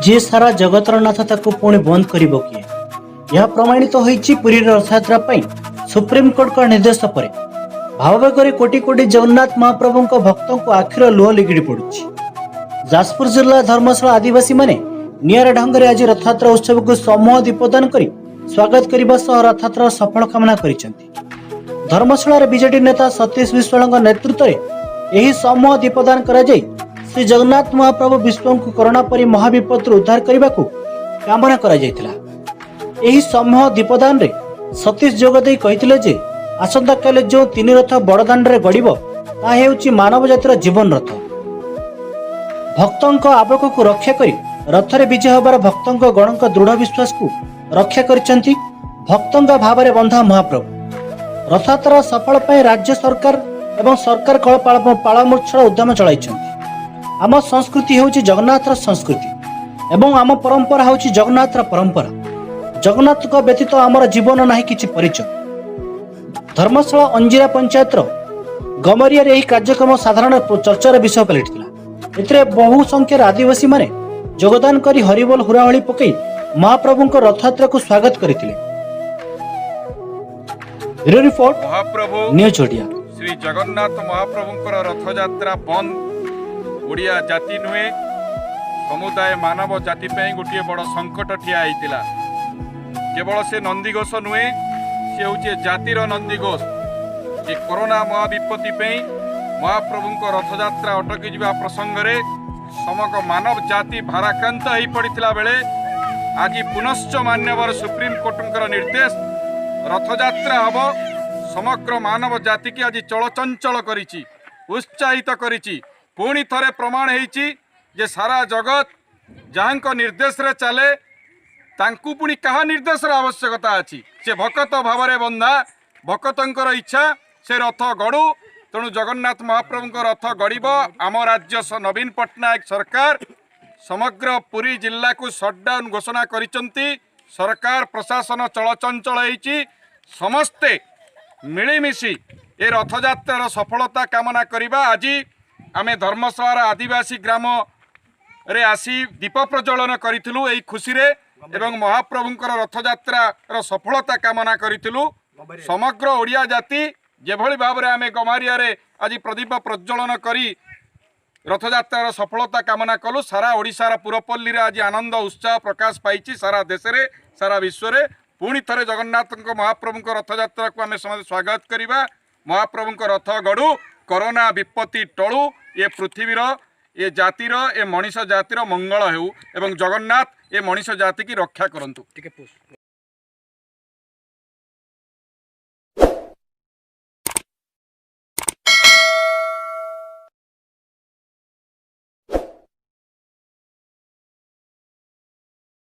ଯିଏ ସାରା ଜଗତର ନାଥ, ତାକୁ ପୁଣି ବନ୍ଦ କରିବ କିଏ? ଏହା ପ୍ରମାଣିତ ହୋଇଛି ପୁରୀର ରଥଯାତ୍ରା ପାଇଁ ସୁପ୍ରିମକୋର୍ଟଙ୍କ ନିର୍ଦ୍ଦେଶ ପରେ। ଭାବାବେଗରେ କୋଟି କୋଟି ଜଗନ୍ନାଥ ମହାପ୍ରଭୁଙ୍କ ଭକ୍ତଙ୍କୁ ଆଖିର ଲୁହ ନିଗିଡ଼ି ପଡୁଛି। ଯାଜପୁର ଜିଲ୍ଲା ଧର୍ମଶାଳା ଆଦିବାସୀମାନେ ନିଆରା ଢଙ୍ଗରେ ଆଜି ରଥଯାତ୍ରା ଉତ୍ସବକୁ ସମୂହ ଦୀପଦାନ କରି ସ୍ୱାଗତ କରିବା ସହ ରଥଯାତ୍ରାର ସଫଳ କାମନା କରିଛନ୍ତି। ଧର୍ମଶାଳାରେ ବିଜେଡି ନେତା ସତୀଶ ବିଶ୍ୱାଳଙ୍କ ନେତୃତ୍ୱରେ ଏହି ସମୂହ ଦୀପଦାନ କରାଯାଇ ଶ୍ରୀ ଜଗନ୍ନାଥ ମହାପ୍ରଭୁ ବିଶ୍ୱଙ୍କୁ କରୋନା ପରି ମହାବିପଦରୁ ଉଦ୍ଧାର କରିବାକୁ କାମନା କରାଯାଇଥିଲା। ଏହି ସମୂହ ଦୀପଦାନରେ ସତୀଶ ଯୋଗ ଦେଇ କହିଥିଲେ ଯେ ଆସନ୍ତାକାଲି ଯେଉଁ ତିନି ରଥ ବଡ଼ଦାଣ୍ଡରେ ଗଡ଼ିବ, ତାହା ହେଉଛି ମାନବ ଜାତିର ଜୀବନ ରଥ। ଭକ୍ତଙ୍କ ଆବେଗକୁ ରକ୍ଷା କରି ରଥରେ ବିଜେ ହେବାର ଭକ୍ତଙ୍କ ଗଣଙ୍କ ଦୃଢ଼ ବିଶ୍ୱାସକୁ ରକ୍ଷା କରିଛନ୍ତି ଭକ୍ତଙ୍କ ଭାବରେ ବନ୍ଧା ମହାପ୍ରଭୁ। ରଥଯାତ୍ରା ସଫଳ ପାଇଁ ରାଜ୍ୟ ସରକାର ଏବଂ ସରକାର କଳ ପାଳମୂର୍ଚ୍ଛଳ ଉଦ୍ୟମ ଚଳାଇଛନ୍ତି। ଆମ ସଂସ୍କୃତି ହେଉଛି ଜଗନ୍ନାଥର ସଂସ୍କୃତି ଏବଂ ଆମ ପରମ୍ପରା ହେଉଛି ଜଗନ୍ନାଥର ପରମ୍ପରା। ଜଗନ୍ନାଥଙ୍କ ବ୍ୟତୀତ ଆମର ଜୀବନ ନାହିଁ କିଛି ପରିଚୟ। ଧର୍ମଶାଳା ଅଞ୍ଜିରା ପଞ୍ଚାୟତର ଗମରିଆରେ ଏହି କାର୍ଯ୍ୟକ୍ରମ ସାଧାରଣ ଚର୍ଚ୍ଚାର ବିଷୟ ପାଲଟିଥିଲା। ଏଥିରେ ବହୁ ସଂଖ୍ୟାରେ ଆଦିବାସୀମାନେ ଯୋଗଦାନ କରି ହରିବୋଲ, ହୁଳହୁଳି ପକାଇ ମହାପ୍ରଭୁଙ୍କ ରଥଯାତ୍ରାକୁ ସ୍ୱାଗତ କରିଥିଲେ। ବ୍ୟୁରୋ ରିପୋର୍ଟ, ମହାପ୍ରଭୁ ନ୍ୟୁଜ୍ ଓଡ଼ିଆ। ଶ୍ରୀ ଜଗନ୍ନାଥ ମହାପ୍ରଭୁଙ୍କର ରଥଯାତ୍ରା ବନ୍ଦ ଓଡ଼ିଆ ଜାତି ନୁହେଁ, ସମୁଦାୟ ମାନବ ଜାତି ପାଇଁ ଗୋଟିଏ ବଡ଼ ସଙ୍କଟ ଠିଆ ହେଇଥିଲା। କେବଳ ସେ ନନ୍ଦିଘୋଷ ନୁହେଁ, ସେ ହେଉଛି ଏ ଜାତିର ନନ୍ଦିଘୋଷ। ଏ କରୋନା ମହାବିପତ୍ତି ପାଇଁ ମହାପ୍ରଭୁଙ୍କ ରଥଯାତ୍ରା ଅଟକି ଯିବା ପ୍ରସଙ୍ଗରେ ସମଗ୍ର ମାନବ ଜାତି ଭାରାକ୍ରାନ୍ତ ହେଇ ପଡ଼ିଥିଲା ବେଳେ ଆଜି ପୁନଶ୍ଚ ମାନ୍ୟବର ସୁପ୍ରିମକୋର୍ଟଙ୍କର ନିର୍ଦ୍ଦେଶ, ରଥଯାତ୍ରା ହେବ, ସମଗ୍ର ମାନବ ଜାତିକି ଆଜି ଚଳଚଞ୍ଚଳ କରିଛି, ଉତ୍ସାହିତ କରିଛି। ପୁଣି ଥରେ ପ୍ରମାଣ ହେଇଛି ଯେ ସାରା ଜଗତ ଯାହାଙ୍କ ନିର୍ଦ୍ଦେଶରେ ଚାଲେ, ତାଙ୍କୁ ପୁଣି କାହା ନିର୍ଦ୍ଦେଶର ଆବଶ୍ୟକତା ଅଛି? ସେ ଭକତ ଭାବରେ ବନ୍ଧା, ଭକତଙ୍କର ଇଚ୍ଛା ସେ ରଥ ଗଡ଼ୁ। ତେଣୁ ଜଗନ୍ନାଥ ମହାପ୍ରଭୁଙ୍କ ରଥ ଗଡ଼ିବ। ଆମ ରାଜ୍ୟ ନବୀନ ପଟ୍ଟନାୟକ ସରକାର ସମଗ୍ର ପୁରୀ ଜିଲ୍ଲାକୁ ସଟଡାଉନ୍ ଘୋଷଣା କରିଛନ୍ତି। ସରକାର ପ୍ରଶାସନ ଚଳଚଞ୍ଚଳ ହେଇଛି। ସମସ୍ତେ ମିଳିମିଶି ଏ ରଥଯାତ୍ରାର ସଫଳତା କାମନା କରିବା। ଆଜି ଆମେ ଧର୍ମଶାଳାର ଆଦିବାସୀ ଗ୍ରାମରେ ଆସି ଦୀପ ପ୍ରଜ୍ୱଳନ କରିଥିଲୁ ଏଇ ଖୁସିରେ ଏବଂ ମହାପ୍ରଭୁଙ୍କର ରଥଯାତ୍ରାର ସଫଳତା କାମନା କରିଥିଲୁ। ସମଗ୍ର ଓଡ଼ିଆ ଜାତି ଯେଭଳି ଭାବରେ ଆମେ ଗମାରିଆରେ ଆଜି ପ୍ରଦୀପ ପ୍ରଜ୍ୱଳନ କରି ରଥଯାତ୍ରାର ସଫଳତା କାମନା କଲୁ, ସାରା ଓଡ଼ିଶାର ପୁରପଲ୍ଲୀରେ ଆଜି ଆନନ୍ଦ ଉତ୍ସାହ ପ୍ରକାଶ ପାଇଛି। ସାରା ଦେଶରେ, ସାରା ବିଶ୍ୱରେ ପୁଣି ଥରେ ଜଗନ୍ନାଥଙ୍କ ମହାପ୍ରଭୁଙ୍କ ରଥଯାତ୍ରାକୁ ଆମେ ସମସ୍ତେ ସ୍ୱାଗତ କରିବା। ମହାପ୍ରଭୁଙ୍କ ରଥ ଗଡ଼ୁ, କରୋନା ବିପତ୍ତି ଟଳୁ, ଏ ପୃଥିବୀର, ଏ ଜାତିର, ଏ ମଣିଷ ଜାତିର ମଙ୍ଗଳ ହେଉ ଏବଂ ଜଗନ୍ନାଥ ଏ ମଣିଷ ଜାତିକି ରକ୍ଷା କରନ୍ତୁ।